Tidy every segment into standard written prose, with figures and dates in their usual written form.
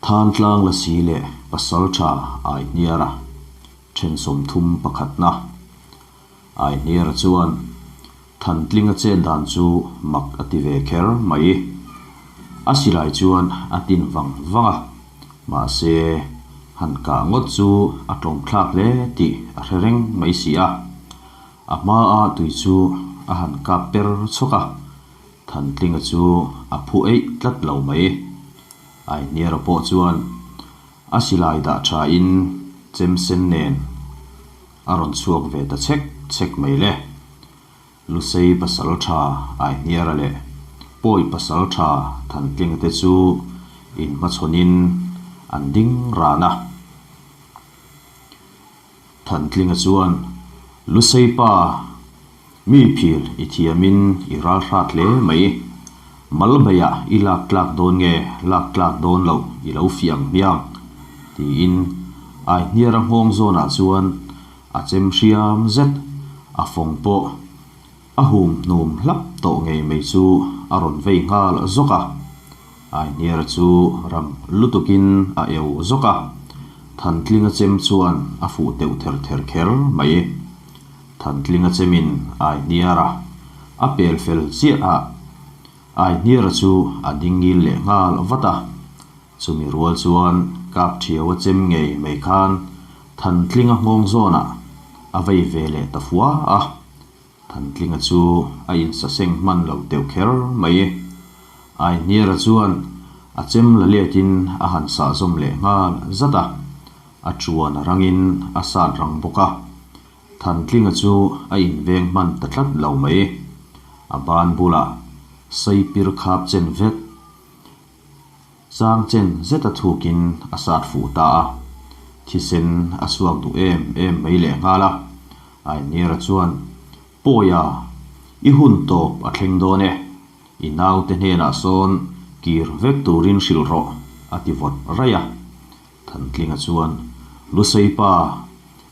Thantlang Lasi leh Pasaltha Aihniara then 31 na. Aihniara chuan Thantlinga chet dan chu mak a ti ve kher mai. A silai chuan a tin vang vang a, mahse han kah ngawt chu a tlawmthlak hle tih a hre reng mai si a. A hmaa tui chu a han kap per chhawk a, Thantlinga chu a phu eih tlat lo mai. Aihniara pawh chuan a silai dah thain chem sen nen a rawn chhuak ve ta chhek chhek mai le. Lusei pasal tha Aihniara leh Pawi pasal tha Thantlinga te chu inhmachhawnin an ding ran a. Thantlinga chuan, Lusei pa, mi phil i thiamin i ral hrat hle mai. Malbeiah i lak tlak dawn nge lak tlak dawn loh i lo fiah ang hmiang, tiin Aihniara nghawng zawnah chuan a chem hriam zet, a fawng pawh A hum hnum hlap tawh ngei mai chu a rawn vei nghal zawk a, Aihniara chu rang lutukin a eu zawk a, Thantlinga chem chuan a fuh teuh ther ther kher mai. Thantlinga chemin Aihniara a pel fel chiah a, Aihniara chu a ding ngil leh nghal vat a, chumi rual chuan kap thiau a chem ngei mai khan Thantlinga nghawng zawnah a vei ve leh ta fua a. Thantlinga chu a insaseng hman lo deuh kher mai. Aihniara chuan a chem la letin a han sah zawm leh nghal zat a, a chuan a rangin a sat rang bawk a. Thantlinga chu a inveng hman ta tlat lo mai. A ban bulah saipir khap chen vet. Chang chen zeta thukin a sat fuh ta a, thisen a chhuak duh em em mai leh nghal a. Ainiera chuan, Pawia, i hun tawp a thleng dawn e, i naute hnenah sawn kir vek turin hrilh rawh, a ti vawt raih a. Thantlinga chuan, Lusei pa,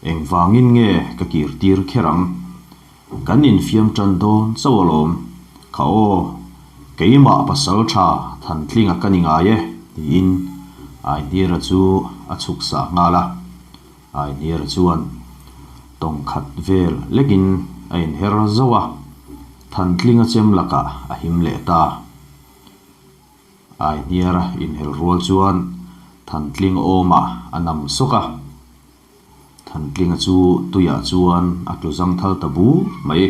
engvangin nge ka kir tir kher ang? Kan infiam tan dawn chauh alawm. Kha aw, keimah pasal tha Thantlinga ka ni ngai e, tiin Aihniara chu a chhuk sah nghal a. Aihniara chuan tawng khat vel lekin a inher zauh a, Thantlinga chem lakah a him leh ta. Aihniara inhel rual chuan Thantling awmah a nam sawk a. Thantlinga chu tuiah chuan a tlu zang thal ta bur mai.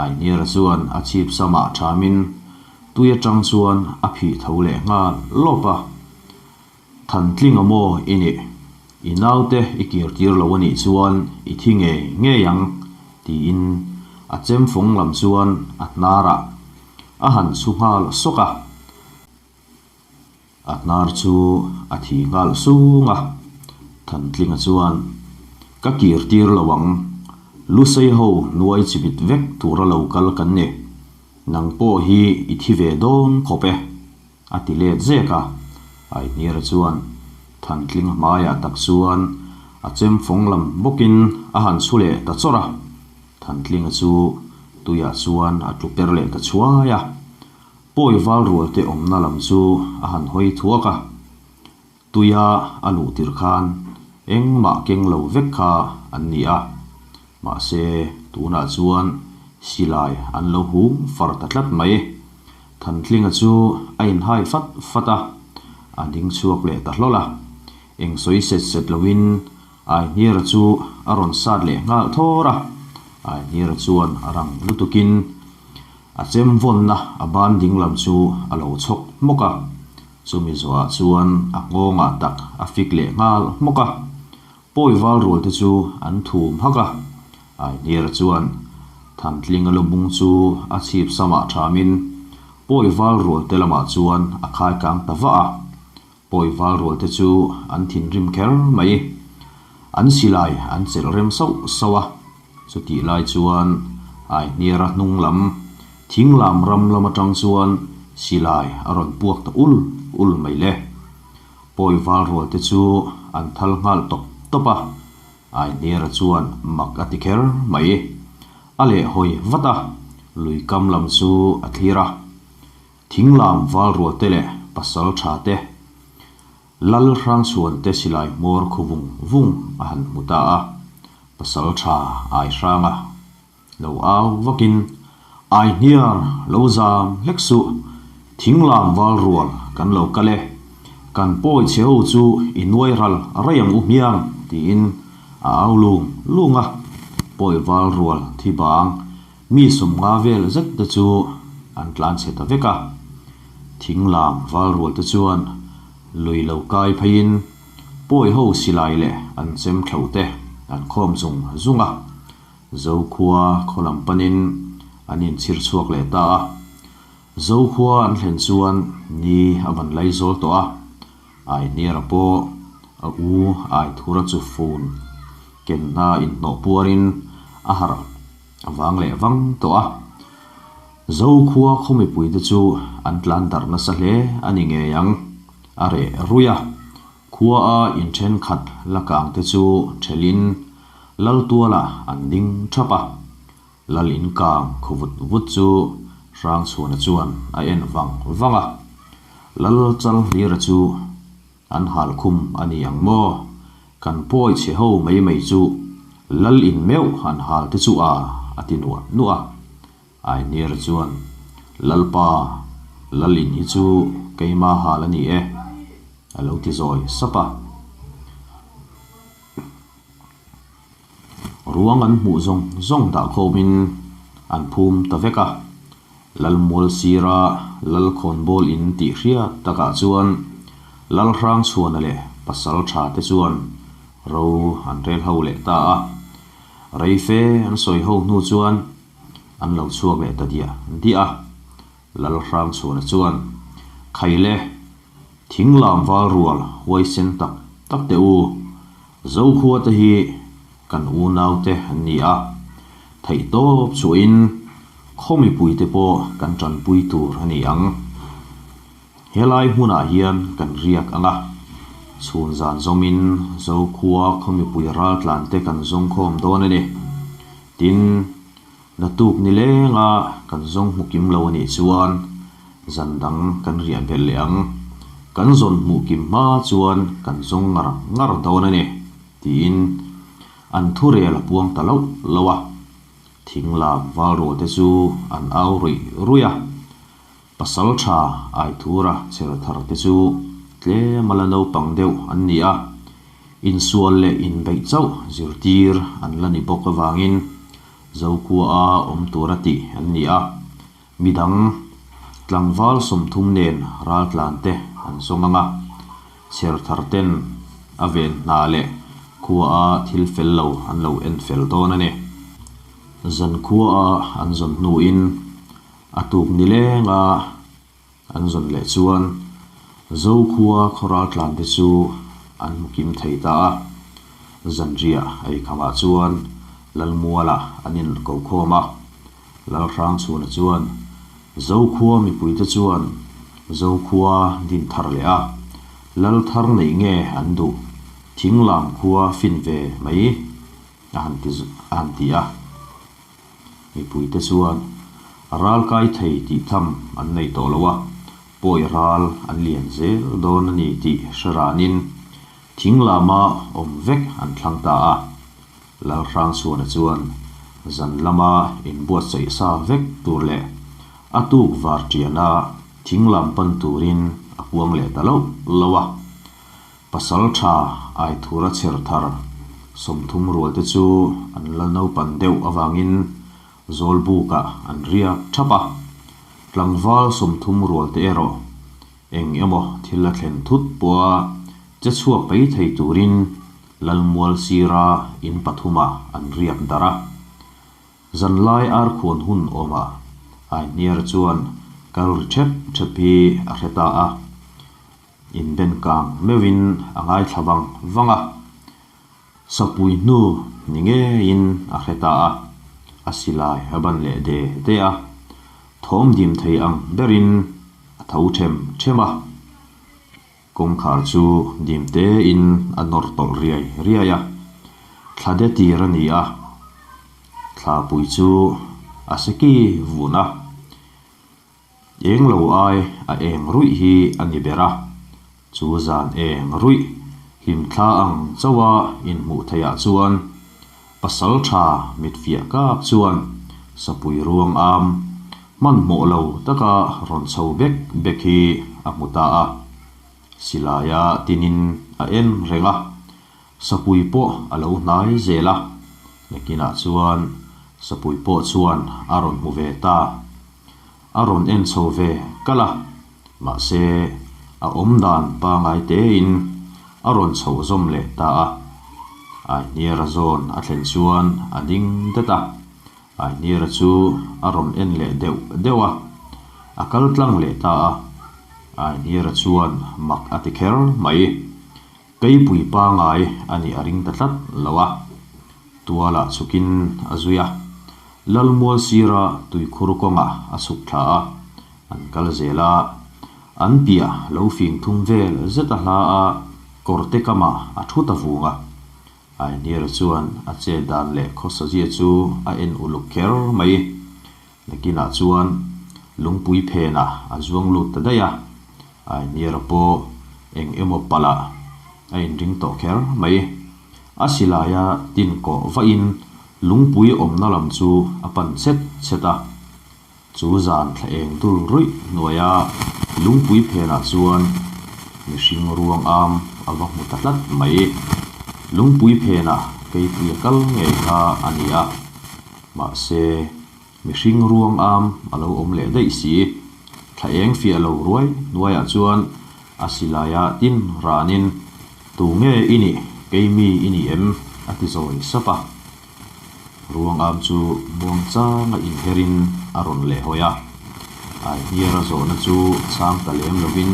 Aihniara chuan a chhip samah thamin tui atang chuan a phih tho leh nghal lawp a. Thantlinga maw i nih? I naute i kir tir lo a nih chuan i thi ngei ngei ang, tiin a chem fawng lam chuan a hnarah a han chhu nghal sawk a. A hnar chu a thi nghal sung a, Thantlinga chuan, Ka kir tir lo ang, Lusei ho nuai chimit vek tura lo kal kan ni, nang pawh hi i thi ve dawn khawp e, a ti let zek a. Aihniara chuan Thantlinga hmaiah tak chuan a chem fawng lam bawkin a han chhu leh ta chawrh a, Thantlinga chu tuiah chuan a tlu per leh ta chhuai a. Pawi val rual te awmna lam chu a han hawi thuak a, tuia a luh tir khan engmah keng lo vek kha an ni a, mahse tunah chuan silai an lo hum far ta tlat mai. Thantlinga chu a inhai fat fat a, a ding chhuak leh ta hlawl a, eng sawi set set loin Aihniara chu a rawn sat leh nghal thawr a, Aihniara chuan a rang lutukin A chem vawnna a ban ding lam chu a lo chhawk hmawk a, chumi zawhah chuan a nghawngah tak a fik leh nghal hmawk a. Pawi val rual te chu an thum hak a, Aihniara chuan Thantlinga lubung chu a chhip samah thamin pawi val rual te lamah chuan a khai kang ta vah a. Pawi val rual te chu an thinrim kher mai. An silai an chelh rem sauh sauh a, chutih lai chuan Aihniara hnung lam thinglam ram lam atang chuan silai a rawn puak ta ul ul mai le. Pawi val rual te chu an thal nghal tawp tawp a, Aihniara chuan mak a ti kher mai. A lehhawi vat a, lui kam lam chu a thlir a. Thinglam val rual te leh pasal tha te. Lal Hrangchhuante silai hmawr khu vung vung a han hmu ta a, Pasalṭha Aihranga lo au vakin, Aihniar lo zam hlek suh, thinglam val rual kan lo kal e, kan pawi chhe ho chu i nuai ral rei ang u hmiang, tiin a au lung lung a, pawi val rual thi bang Mi 50 vel zet te chu an tlan chhe ta vek a, thinglam val rual te chuan lui lo kai pheiin pawi ho silai leh an chem thlo te an khawm zung zung a, Zokhua khaw lam panin an inchhir chhuak leh ta a. Zokhua an thlen chuan ni a van lai zawl tawh a, Aihniara pawh a u Aithura chu phone kenna inhnawh puarin a harh A vang leh vang tawh a. Zokhua khaw mipuite chu an tlan darh nasa hle a ni ngei ang. A reh ruih a. Khua a inthenkhat la kang te chu thelhin Lal tualah an ding thap a. Lal in kang khaw vut vut chu Hrangchhuana chuan a en vang vang a. Lal Chalhlira chu An hal khum a ni ang maw? Kan pawi chhe ho mai mai chu Lal in meuh han hal te chu a, a ti nuah nuah a. Ainir chuan, Lalpa, Lal in hi chu keima hal a ni e, a lo ti zawi sap a. Ruang an hmuh zawng zawng dah khawmin an phum ta vek a, Lalmual sira Lal khawnbawl in tih hriat takah chuan Lal Hrangchhuana leh pasal tha te chuan ro an rel ho leh ta a. Reife an sawi ho hnu chuan an lo chhuak leh ta diah diah a. Lal Hrangchhuana chuan, Khaile, thinglam val rual huaisen tak tak teh u, Zokhua te hi kan unaute an ni a, theihtawp chhuahin khaw mipuite pawh kan tanpui tur a ni ang. Helai hmunah hian kan riak ang a, chhun zan zawmin Zokhua khaw mipui raltlante kan zawngkhawm dawn a ni. Tin, Naktuk ni lenga kan zawng hmu kim lo a nih chuan zan dang kan riah belh leh ang. Kan zawn hmuh kim hma chuan kan zawng ngar ngar dawn a ni, tiin an thurel a puang ta loh loh a. Thinglam valrual te chu an au ruih ruih a. Pasal tha Aithura cher thar te chu tlem a la naupang deuh an ni a, insual leh inbeih chauh zirtir an la ni bawk avangin Zokhua a awm tura tih an ni a, midang tlangval 30 nen raltlan te an zawng ang a, cher thar ten a ven hna leh khua a thil fel lo an lo en fel dawn a ni. Zankhua a an zawn hnuin A tuk ni lenga an zawn leh chuan Zokhua khawral tlante chu an hmu kim thei ta a. Zanriah eikhamah chuan Lalmuala an in ko khawm a. Lalhrangchhuna chuan Zokhua mipuite chuan Zokhua din thar leh a, Lal thar neih nge an duh Thinglam khua fin ve mai a han ti a han ti a. Mipuite chuan ral kai thei tih tham an nei tawh lo a, pawi ral an lian zel dawn a ni tih hre ranin thing lama awm vek an thlang ta a. Lalhrangchhuana chuan zan lama inbuatsaih sa vek tur leh a tuk var tiana thing lam pan turin a puang leh ta loh loh a. Pasal tha Aithura chher thar 30 rual te chu an la naupan deuh avangin Zawlbukah an riak thap a. Tlangval 30 rual te erawh eng emaw thil a thlen thut pawha che chhuak mai thei turin Lalmual sira in pathumah an riak darh a. Zanlai arkhuan hun awmah Aihniara chuan kal ri thep thep hi a hre ta a. Inben kang meuhin a ngaithla vang vang a, sapui hnu ni ngeiin a hre ta a, a silai a ban leh de de a, thawm dim thei ang berin a tho them them a, kawngkhar chu dim tein a nawr tawlh riai riai a, thla de tir a ni a, thlapui chu a seki vun a. Eng lo ai a eng ruih hi a ni ber a. Chu zan eng ruih hlimthla ang chauha inhmuh theihah chuan Pasalṭha mitfiah kak chuan sapui ruang am hmanhmawh lo taka rawn chho bek bek hi a hmu ta a. Silaia tinin a en reng a, sapui pawh a lo hnai zel a, nakinah chuan sapui pawh chuan a rawn hmu ve ta. A rawn en chho ve kalh a, mahse a awm dan pangai tein a rawn chhoh zawm leh ta a. Aihniara zawn a thlen chuan a ding det a, Aihniara chu a rawn en leh deuh deuh a, a kal tlang leh ta a. Aihniara chuan mak a ti kher mai. Keipui pangai a nih a ring ta tlat lo a, tualah chhukin a zui a, Lalmual sira tuikhur kawngah a chhuk thla a, an kal zel a, an piah lo fing thum vel zet a hla a, kawrte kamah a thu ta vung a. Aihniara chuan a chet dan leh khawsazia chu a en uluk kher mai. Nakinah chuan lungpui phenah a zuang lut ta daih a, Aihniara pawh eng emaw palh a inring tawh kher mai. A silaia tin kawh vahin lungpui awmna lam chu a pan chet chet a. Chu zan thla eng dul ruih hnuaia lungpui phenah chuan mihring ruang am a va hmu ta tlat mai. Lungpui phenah keipui a kal ngei kha a ni a. Mahse, mihring ruang am a lo awm leh daih si. Thla eng fiah lo ruai hnuaiah chuan a silaia tin ranin, Tu nge i nih? Kei mi i ni em? a ti zawi sap a. Ruang am chu muang changa inherin a rawn leh hawi a. Aihniara zawhna chu chhang ta lem lovin,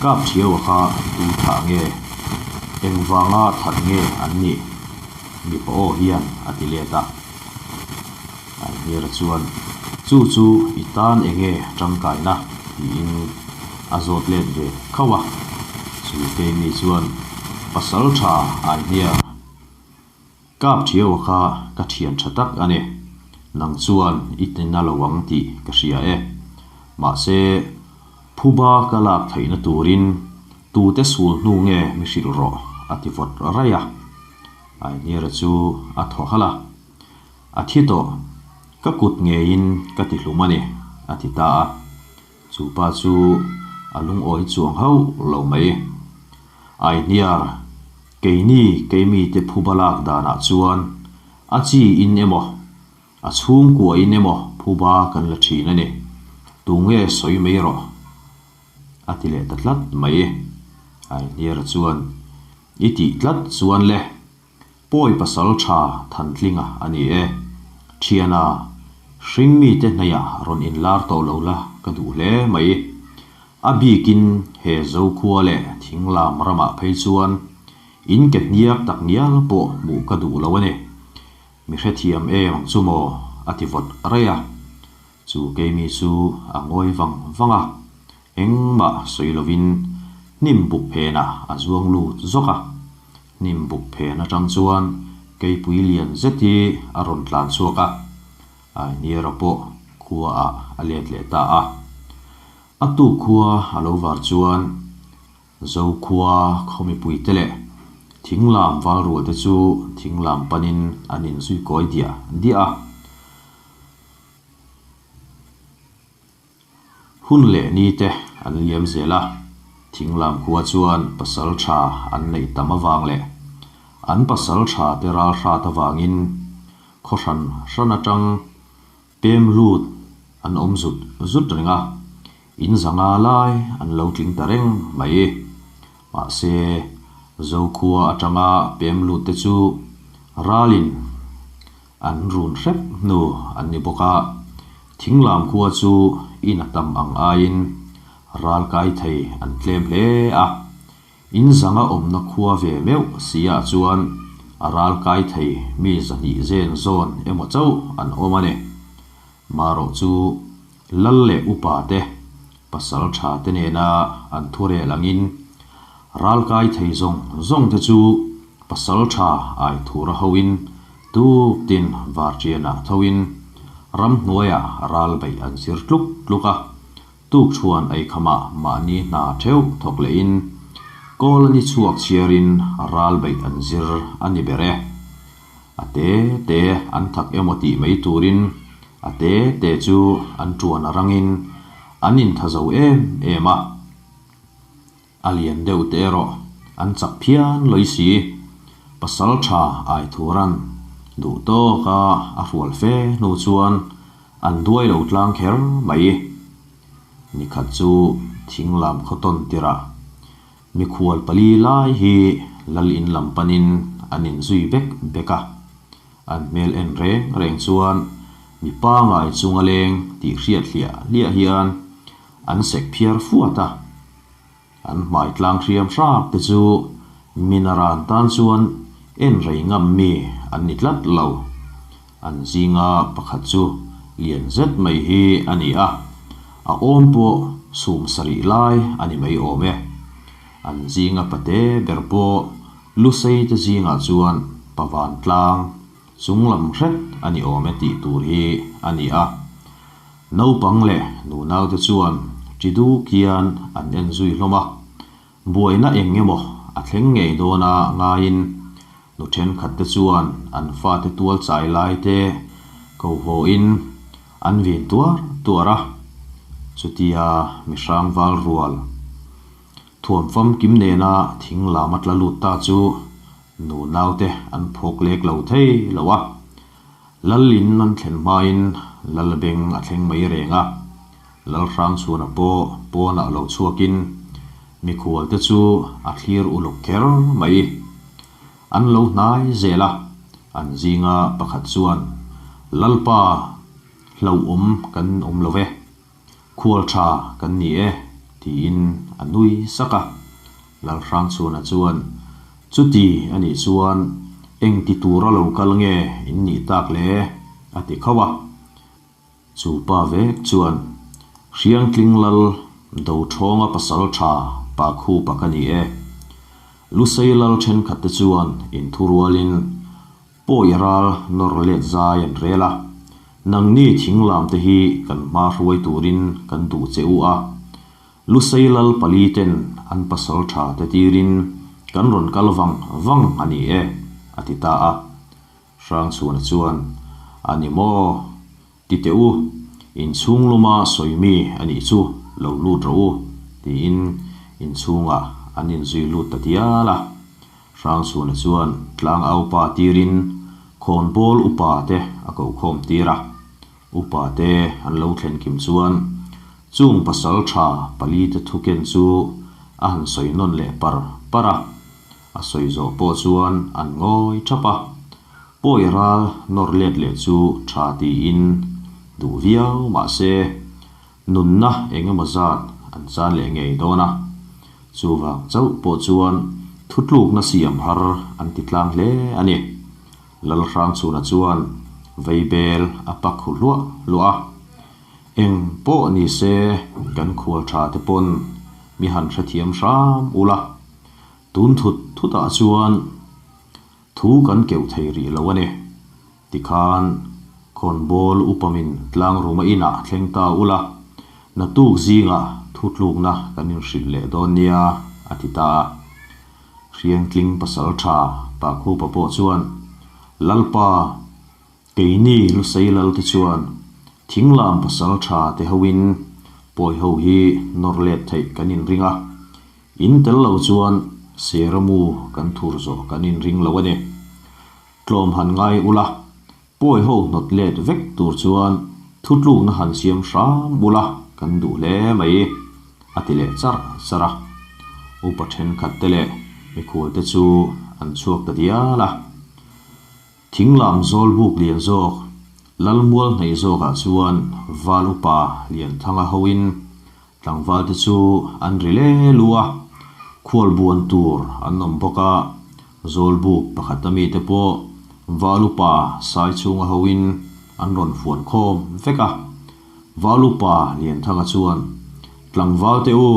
Kap thiaua kha tu thah nge? Engvanga that nge an nih? Mipa aw hian a ti let a. Aihniara chuan, Chu chu i tan enge tangkaina? tiin a zawt let ve khauh a. Chu keimi chuan, Pasal tha Aihniar, Kap thiaua kha ka thian tha tak a ni. Nang chuan i tina lo ang tih ka hria e. Mahse, phuba ka lak theihna turin tute sul hnu nge mi hrilh rawh a ti vawt raih a. Aihniara chu a thaw halh a. A thi tawh, ka kut ngeiin ka ti hlum a ni, a ti ta a. Chu pa chu a lungawi chuang hauh lo mai. Aihniar, keini keimite phuba lak danah chuan a chi in emaw, a chhungkua in emaw phuba kan la thin a ni. Tunge sawi mai rawh? A ti leh ta tlat mai. Aihniara chuan, I tih tlat chuan le, Pawi pasal tha Thantlinga a ni e. Thiana, hring mite hnaihah rawn inlar tawh lo la ka duh hle mai. A bikin he Zokhua leh Thinglam ramah phei chuan in ke hniak tak ngial pawh hmuh ka duh lo a ni. Mi hrethiam em ang chu maw? a ti vawt raih a. Chu keimi chu a ngawi vang vang a, engmah sawi lovin hnim buk phenah a zuang lut zawk a. Hnim buk phen atang chuan keipui lian zet hi a rawn tlan chhuak a, Ainiara pawh khuaah a let leh ta a. A tuk khua a lo var chuan Zokhua khaw mipuite leh thinglam valrualte chu thinglam panin an inzui kawi diah diah a. Hun leh ni te an liam zel a, Thinglam khua chuan pasal tha an neih tam avang leh an pasal tha te ral hrat avangin khaw hran hran atang pem lut an awm zut zut reng a, in zanga lai an lo tling ta reng mai. Mahse, Zokhua atanga pem lut te chu ralin An run hrep hnu an ni bawk a, Thinglam khua chu in a tam ang aiin ral kai thei an tlem hle a, in zanga awmna khua ve meuh si ah chuan a ral kai thei mi 200 zen zawn emaw chauh an awm a ni. Marawh chu Lal leh upa te, pasal tha te nena an thu rel angin ral kai thei zawng zawng te chu pasal tha ai thura hoin tuk tin varṭianah thoin ramhnuaiah ral beih an zir tluk tluk a, tuk chhuan eikhamah mahni hna theuh thawk lehin. Kawla ni chhuak chhiarin ral beih an zir a ni ber e. A te te an thak emaw tih mai turin a te te chu an tuan a rangin an intha zo em em a. A lian deuh te erawh an chak phian lawi si. Pasal tha Aithuran duh tawka a hrual fe hnu chuan an duai lo tlang kher mai. Nikhat chu thinglam khaw tawn tirah mikhual pali lai hi lal in lam panin an inzui bek bek a. An hmel en reng reng chuan mi pangai chunga leng tih hriat hliah hliah hian an sek phiar fuat a. An hmai tlang hriam hrak te chu minaran tan chuan en rei ngam mi an ni tlat lo. An zinga pakhat chu lian zet mai hi a ni a, a awm pawh sum sarih lai a ni mai awm e. An zinga pate ber pawh Lusei te zingah chuan Pavan tlang chung lam hret a ni awm e tih tur hi a ni a. Naupang leh nunaute chuan ṭi duk hian an en zui hlawm a, buaina eng emaw a thleng ngei dawna ngaiin nu thenkhatte chuan an fate tual chai laite ko hawin an vin tuar tuar a, chutia mihrang val rual thuam famkim nena thing lam a tla lut ta chu nunaute an phawk lek lo thei lo a. Lalin an thlen hmain Lalbeng a thleng mai reng a, Lalhrangchhuana pawh pawnah lo chhuakin mikhualte chu a thlir uluk kher mai. An lo hnai zel a, an zinga pakhat chuan, Lalpa, hlauhawm kan awm lo ve. Khual tha kan ni e, tiin a nui sak a. Lalhrangchhuana chuan, Chuti a nih chuan eng ti tura lo kal nge in nih tak le? a ti khauh a. Chu pa vek chuan, Hriangtling lal Dothrawnga pasal tha pa khupa ka ni e. Lusei lal thenkhatte chuan inthurualin Pawi ral nawr let zai an rel a, Nangni thinglam te hi kan hma hruai turin kan duh che u a, Lusei lal pali ten an pasal tha te tirin kan rawn kal vang vang a ni e, a ti ta a. Hrangchhuana chuan, A ni maw? Ti teh u, inchhung luma sawi mi a nih chu lo lut rawh u, tiin inchhungah an inzui lut ta dial a. Hrangchhuna chuan tlangaupa tirin khawnbawl upa te a kokhawm tir a, upa te an lo thlen kim chuan chung pasal tha pali te thuken chu a han sawi nawn leh par par a, a sawi zawh pawh chuan an ngawi thap a, pawi ral nawr let leh chu tha tiin duh viau mahse Nunna eng emaw zat an chan leh ngei dawn a, chuvang chauh pawh chuan thutlukna siam har an ti tlang hle a ni. Lalhrangchhuna chuan veibel a pak hu hluah hluah a, Eng pawh ni se kan khual tha te pawn mi han hrethiam hram ula, tun thut thutah chuan thu kan keuh thei rih lo a ni. Tikhan, khawnbawl upamin tlangruma inah thleng ta ula, naktuk zingah thutlukna kan inhrilh leh dawn nia, a ti ta a. Hriangtling pasal tha Pakhupa pawh chuan, Lalpa, keini Lusei Lalte chuan thinglam pasal tha te hoin pawi ho hi nawr let theih kan inring a, in tel lo chuan Seramu kan thur zawh kan inring lo a ni. Tlawm han ngai ula, pawi ho hnawt let vek tur chuan thutlukna han siam hram ula kan duh hle mai, a ti leh charh charh a. Upa thenkhat te leh mikhual te chu an chhuak ta dial a. Thinglam zawl buk lian zawk, Lalmual hnaih zawkah chuan Val upa Lianthanga hoin Tlangval te chu an ri le lu a, khual buan tur an awm bawk a, Zawlbuk pakhat a mite pawh Valupa sai chhunga hoin an rawn fuan khawm vek a. Valupa Lianthanga chuan, Tlangval te u,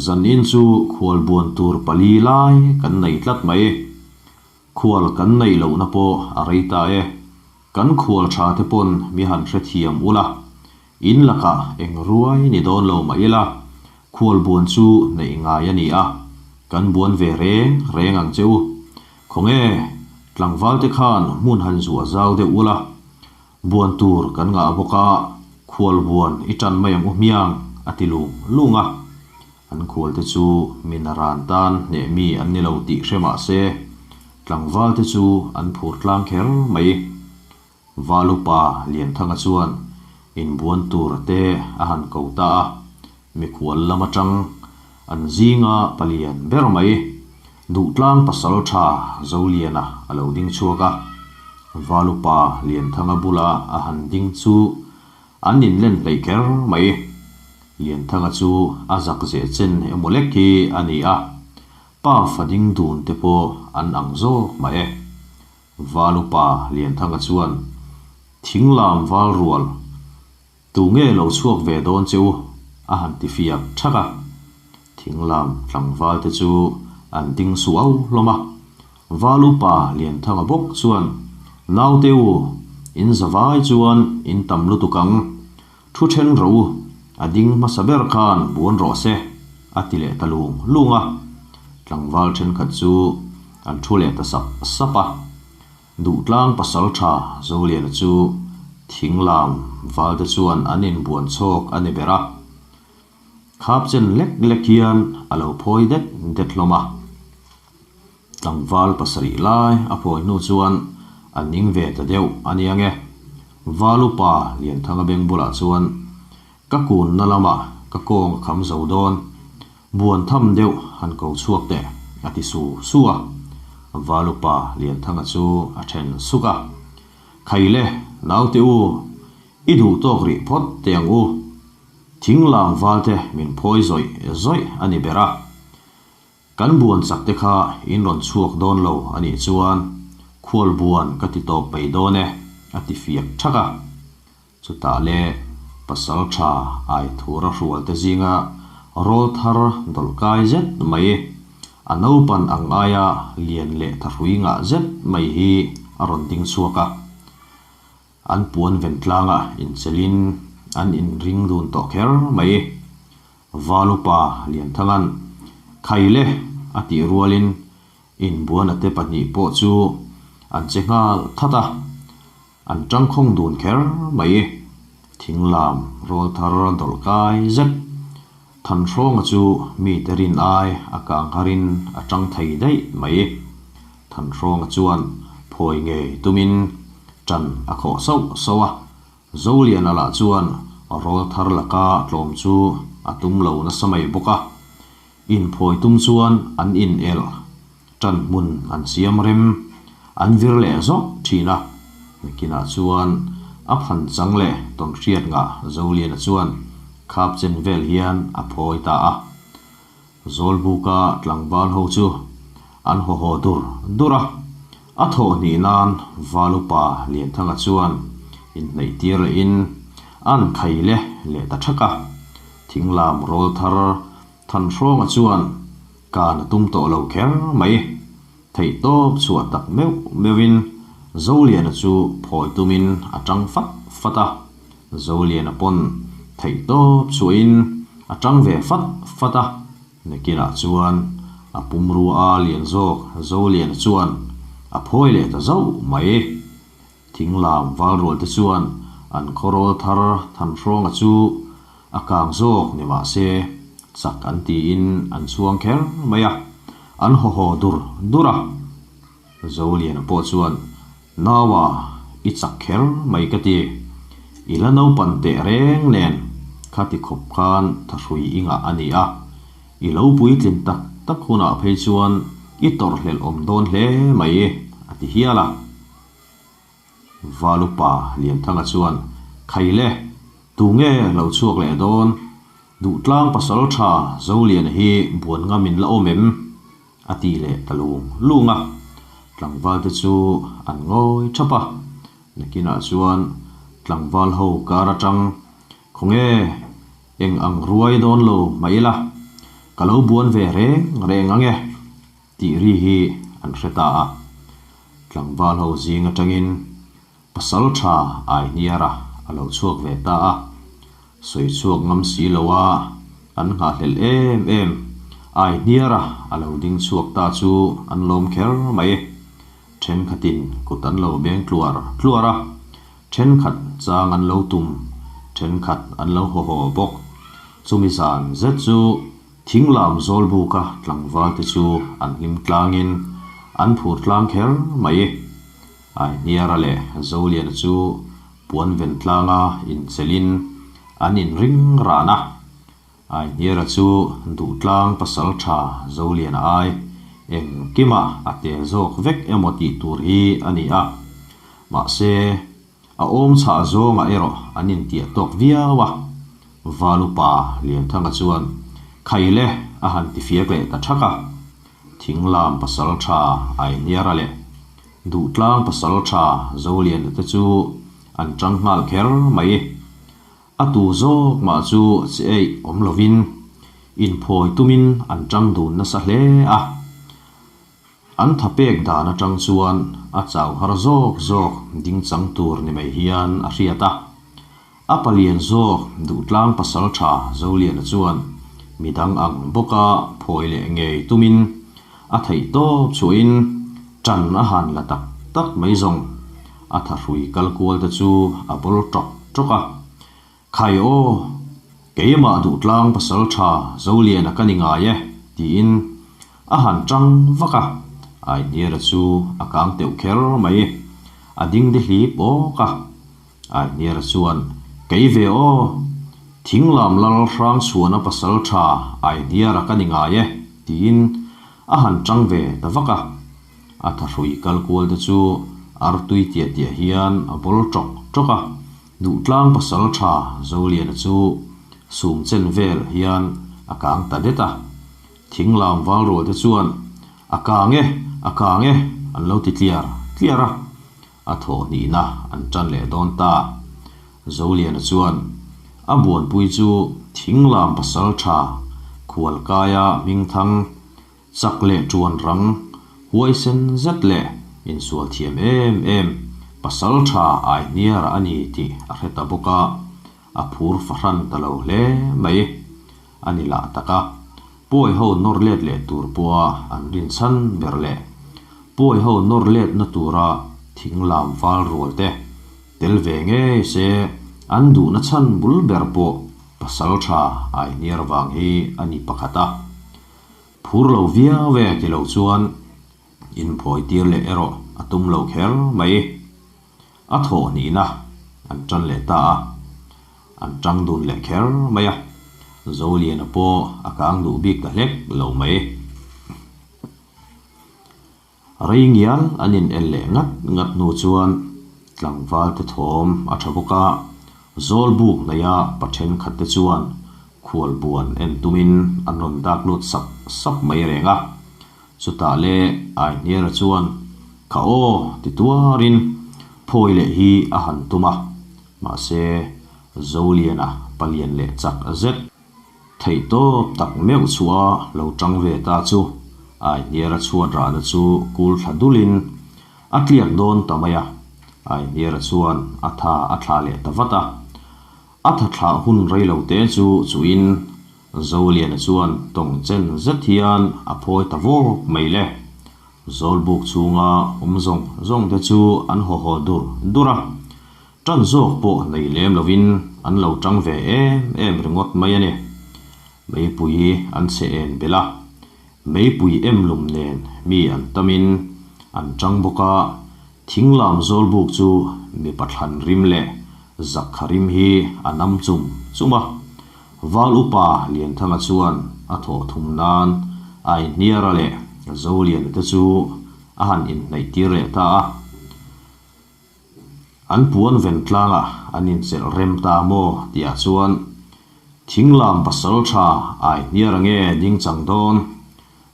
zanin chu khual buan tur pali lai kan nei tlat mai. Khual kan neih lohna pawh a rei ta e. Kan khual tha te pawn mi han hrethiam ula, in lakah eng ruai ni dawn lo mah ila, khual buan chu neih ngai a ni a. Kan buan ve reng reng ang che u. Khawnge, tlangvalte khan hmun han zuah zau deuh ula, buan tur kan ngah bawk a, khual buan i tan mai ang u hmiang, a ti lung lung a. An khualte chu mi naran tan hneh mi an ni lo tih hre mah se, tlangvalte chu an phur tlang kher mai. Valupa Lianthanga chuan inbuan tur te a han ko ta a, mikhual lam atang an zinga palian ber mai Duhtlang pasal tha Zoliana a lo ding chhuak a. Valupa Lianthanga bula a han ding chu an inlen hleih kher mai. Lianthanga chu a zak zeh chen emaw lek hi a ni a, pa fa ding dun te pawh an ang zawk mah e. Val upa Lianthanga chuan, Thinglam val rual, tu nge lo chhuak ve dawn che u? a han ti fiak thak a. Thinglam tlangval te chu an ding suau hlawm a. Val upa Lianthanga bawk chuan, Naute u, in zavai chuan in tam lutuk ang. Thu then rawh u, a ding hmasa ber khan buan rawh se, a ti leh ta lung lung a. Tlangval thenkhat chu an thu leh ta sap sap a. Duhtlang pasal tha Zoliana chu thinglam valte chuan an inbuan chhawk a ni ber a. Khap chen lek lek hian a lo phawi det det hlawm a. Tlangval pasarih lai a phawi hnu chuan a ning ve ta deuh a nia nge. Val upa Lianthanga beng bulah chuan ka kunna lamah ka kawng a kham zo dawn, buan tham deuh han ko chhuak teh a ti su su a. Val upa Lianthanga chu a then suk a. Khaile, naute u, i duh tawk rih phawt teh ang u. Thinglang valte min phawi zawih zawih a ni ber a. Kan buan chak te kha in rawn chhuak dawn lo a nih chuan khual buan ka ti tawp mai dawn e, a ti fiak thak a. Chutah le pasal tha ai thura hrual te zinga rawl thar dawlh kai zet mai, a naupan ang aia lian leh thahrui ngah zet mai hi a rawn ding chhuak a. An puan ven tlanga inchelin an inring dun tawh kher mai. Val upa Lianthanga'n, Khaile! a tih rualin inbuana te pahnih pawh chu an che nghal that a, an tangkhawng dun kher mai. Thinglam rawl thar dawlh kai zet Thanhrawnga chu mite rin ai a kang harin a tang thei daih mai. Thanhrawnga chuan phawi ngei tumin tan a khawh sauh sauh a, Zoliana lah chuan rawl thar laka tlawm chu a tum lo nasa mai bawk a, inphawi tum chuan an in elh tan hmun an siam rem, an vir leh zawk thin a. Nakinah chuan a phan chang leh tawnhriat ngah Zoliana chuan khap chen vel hian a phawi ta a. Zawlbuka tlangval ho chu an haw haw dur dur a, a thawh hnih nan Val upa Lianthanga chuan inhnaih tir lehin an khai le leh ta thak a. Thinglam rawl thar Thanhrawnga chuan kan a tum tawh lo kher mai. Theihtawp chhuah tak meuh meuhin Zoliana chu phawi tumin a tang fat fat a. Zoliana pawn theihtawp chhuahin a tang ve fat fat a, nakinah chuan a pumrua a lian zawk Zoliana chuan a phawi leh ta zauh mai. Thinglam valrual te chuan an khawrawl thar Thanhrawnga chu a kang zawk ni mah se chak an tiin an chhuang kher mai a, an haw haw dur dur a. Zoliana pawh chuan Naua i chak kher mai ka ti. I la naupan teh reng nen khati khawp khan thahrui i ngah a ni a. I lo puitlin tak tak hunah phei chuan i tawrhhlelh awm dawn hle mai a ti hial a. Valupa Lianthanga chuan, Khaile, tu nge lo chhuak leh dawn? Duhtlang pasal tha Zoliana hi buan ngam in la awm em? A ti leh ta lung lung a. Tlangval te chu an ngawi thap a. Nakinah chuan tlangval ho kar atang, Khawnge, eng ang ruai dawn lo mah ila, ka lo buan ve reng reng ang e, tih ri hi an hre ta a. Tlangval ho zing atangin pasal tha Aihniara a lo chhuak ve ta a. Sawi chhuak ngam si lo a, an nghahhlelh em em. Aihniara a lo ding chhuak ta chu an lawm kher mai. Thenkhatin kut an lo beng tluar tluar a, thenkhat chang an lo tum, thenkhat an lo haw haw bawk. Chumi zan zet chu Thinglam Zawlbuka tlangval te chu an hlim tlangin an phur tlang kher mai. Aihniara leh Zoliana chu puan ven tlanga inchelhin an inring ran a. Aihniara chu Duhtlang pasal tha Zoliana ai engkima a tel zawk vek emaw tih tur hi a ni a. Mahse, a awm chhah zawngah erawh an intiah tawk viau a. Valupa Lianthanga chuan Khaile a han ti fiak leh ta thak a. Thinglam pasal tha Aihniara leh Duhtlang pasal tha Zoliana te chu an tang nghal kher mai. A tu zawk mah chu che eih awm lovin inphawi tumin an tang dun nasa hle a. An tha pek dan atang chuan a chau har zawk zawk ding chang tur ni mai hian a hriat a. A palian zawk Duhtlang pasal tha Zoliana chuan midang ang bawka phawi leh ngei tumin a theih tawp chhuahin tan a han la tak tak mai zawng. A thahrui kal kual te chu a bawl tawk tawk a. Khai aw, keimah Duhtlang pasal tha Zoliana ka ni ngai e, tiin a han tang vak a. Aihniara chu a kang teuh kher mai. A ding di hlip awk a. Aihniara chuan, Kei ve aw, Thinglam lal hrang chhuana pasal tha Aihniara ka ni ngai e, tiin a han tang ve ta vak a. A thahrui kal kual te chu artui tiah tiah hian a bawl tawk tawk a, Duhtlang pasal tha Zoliana chu sum chen vel hian a kang ta det a. Thinglam valrual te chuan, A kang e, a kang e, an lo ti tliar tliar a. A thawh hnihna an tan leh dawn ta. Zoliana chuan a buanpui chu Thinglam pasal tha Khualkaia hmingthang Chak leh tuan rang, huaisen zet leh insual thiam em em, pasal tha Aihniara a ni tih a hre ta bawk a, a phur fahran ta lo hle mai. A ni lah tak a, Pawi ho nawr let leh tur pawha an rinchhan ber leh Pawi ho nawr letna tura thinglam val rual te tel ve ngei se an duhna chhan bul ber pawh pasal tha Aihniar vang hi a ni pakhat a. Phur lo viau e ti lo chuan inphawi tir leh erawh a tum lo kher mai. A thawh hnihna an tan leh ta a, an tang dun leh kher mai a, Zoliana pawh a kang duh bik ta hlek lo mai. Rei ngial an in el leh ngat ngat hnu chuan tlangval te thawm a tha bawk a, zawl buk hnaih a pa thenkhat te chuan khual buan en tumin an rawn dak lut sap sap mai reng a. Chutah le Aihniara chuan Kha aw ti tuarin phawi leh hi a han tum a, mahse Zoliana palian leh chak zet. Theihtawp tak meuh chhuah a lo tang ve ta chu Aihniara chhuat rahna chu kul thla dulin a tliak dawn ta mai a. Aihniara chuan a tha a thlah leh ta vat a. A tha thlah hun rei lo te chu chuhin Zoliana chuan tawng chen zet hian a phawi ta vawk mai le. Zawlbuk chhunga awm zawng zawng te chu an haw haw dur dur a. Tan zawk pawh nei lem lovin an lo tang ve em em ringawt mai a ni. Meipui an chhe en belh a, meipui em lum nen mi an tamin an tang bawk a, thinglam zawlbuk chu mipa thlan rim leh zakkha rim hi a nam chum chum a. Val upa Lianthanga chuan a thawh thum nan Aihniara leh Zoliana te chu a han inhnaih tir leh ta a. An puan ven tlangah an inchelh rem ta maw tihah chuan Thinglam pasal tha Aihniara nge ding chang dawn,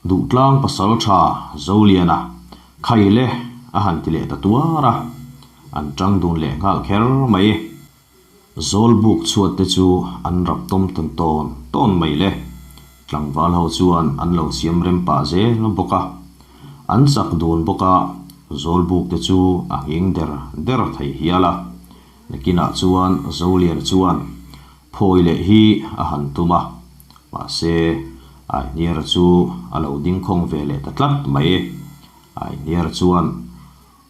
Duhtlang pasal tha Zoliana Khaile a han ti leh ta tuar a, an tang dun leh nghal kher mai. Zawlbuk chhuat te chu an rap tawm tawn tawn tawn mai le. Tlangval ho chuan an lo siam rem pah zel bawk a. An chak dun bawk a, Zawlbuk te chu a nghing der der thei hial a. Nakinah chuan Zoliana chuan phawi leh hi a han tum a, mahse. Aihniara chu a lo ding khawng ve leh ta tlat mai. Aihniara chuan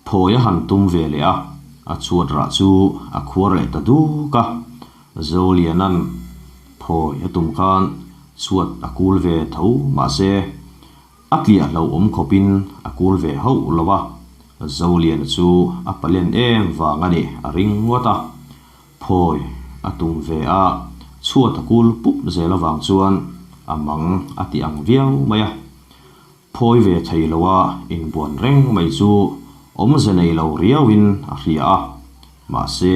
phawi a han tum ve leh a, a chhuat rah chu a khuar leh ta duk a. Zoliana'n phawi a tum khan chhuat a kul ve tho mahse a tliah hlauhawm khawpin a kul ve hauh lo a, Zoliana chu a palen em vang a nih a ring ngawt a. Phawi a tum ve a, chhuat a kul pup zel avang chuan a mang a ti ang viau mai a. Phawi ve thei loa inbuan reng mai chu awmze nei lo riauin a hria a, mahse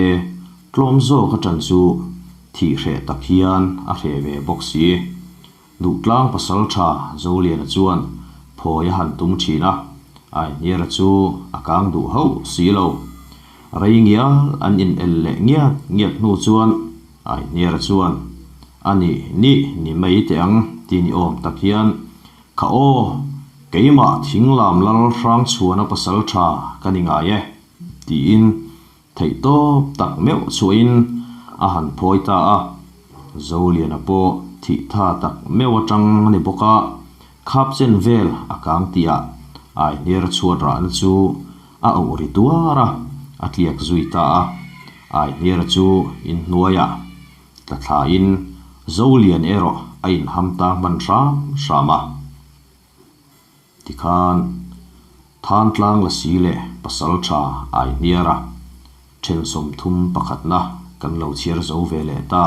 tlawm zawk a ṭan chu thih hreh tak hian a hreh ve bawk si. Duhtlang pasalṭha Zoliana chuan phawi a han tum ṭhin a, Aihniara chu a kang duh hauh si lo. Rei ngial an in el leh ngiat ngiat hnu chuan Aihniara chuan, A nih nih ni mai teh ang ti ni awm tak hian Kha aw, keimah Thinglam Lal Hrangchhuana pasalṭha ka ni ngai e, tiin Theihtawp tak meuh chhuahin a han phawi ta a, Zoliana pawh thih tha tak meuh atang a ni bawk a, khap chen vel a kang tihah Aihniara chhuat rahna chu a auh ri tuar a, a tliak zui ta a. Aihniara chu inhnuaiah tla thlain Zolian erawh a inham tang hman hram hram a. Tikhan Thantlang Lasi leh Pasaltha Aihniara then 31 na kan lo chhiar zo ve leh ta.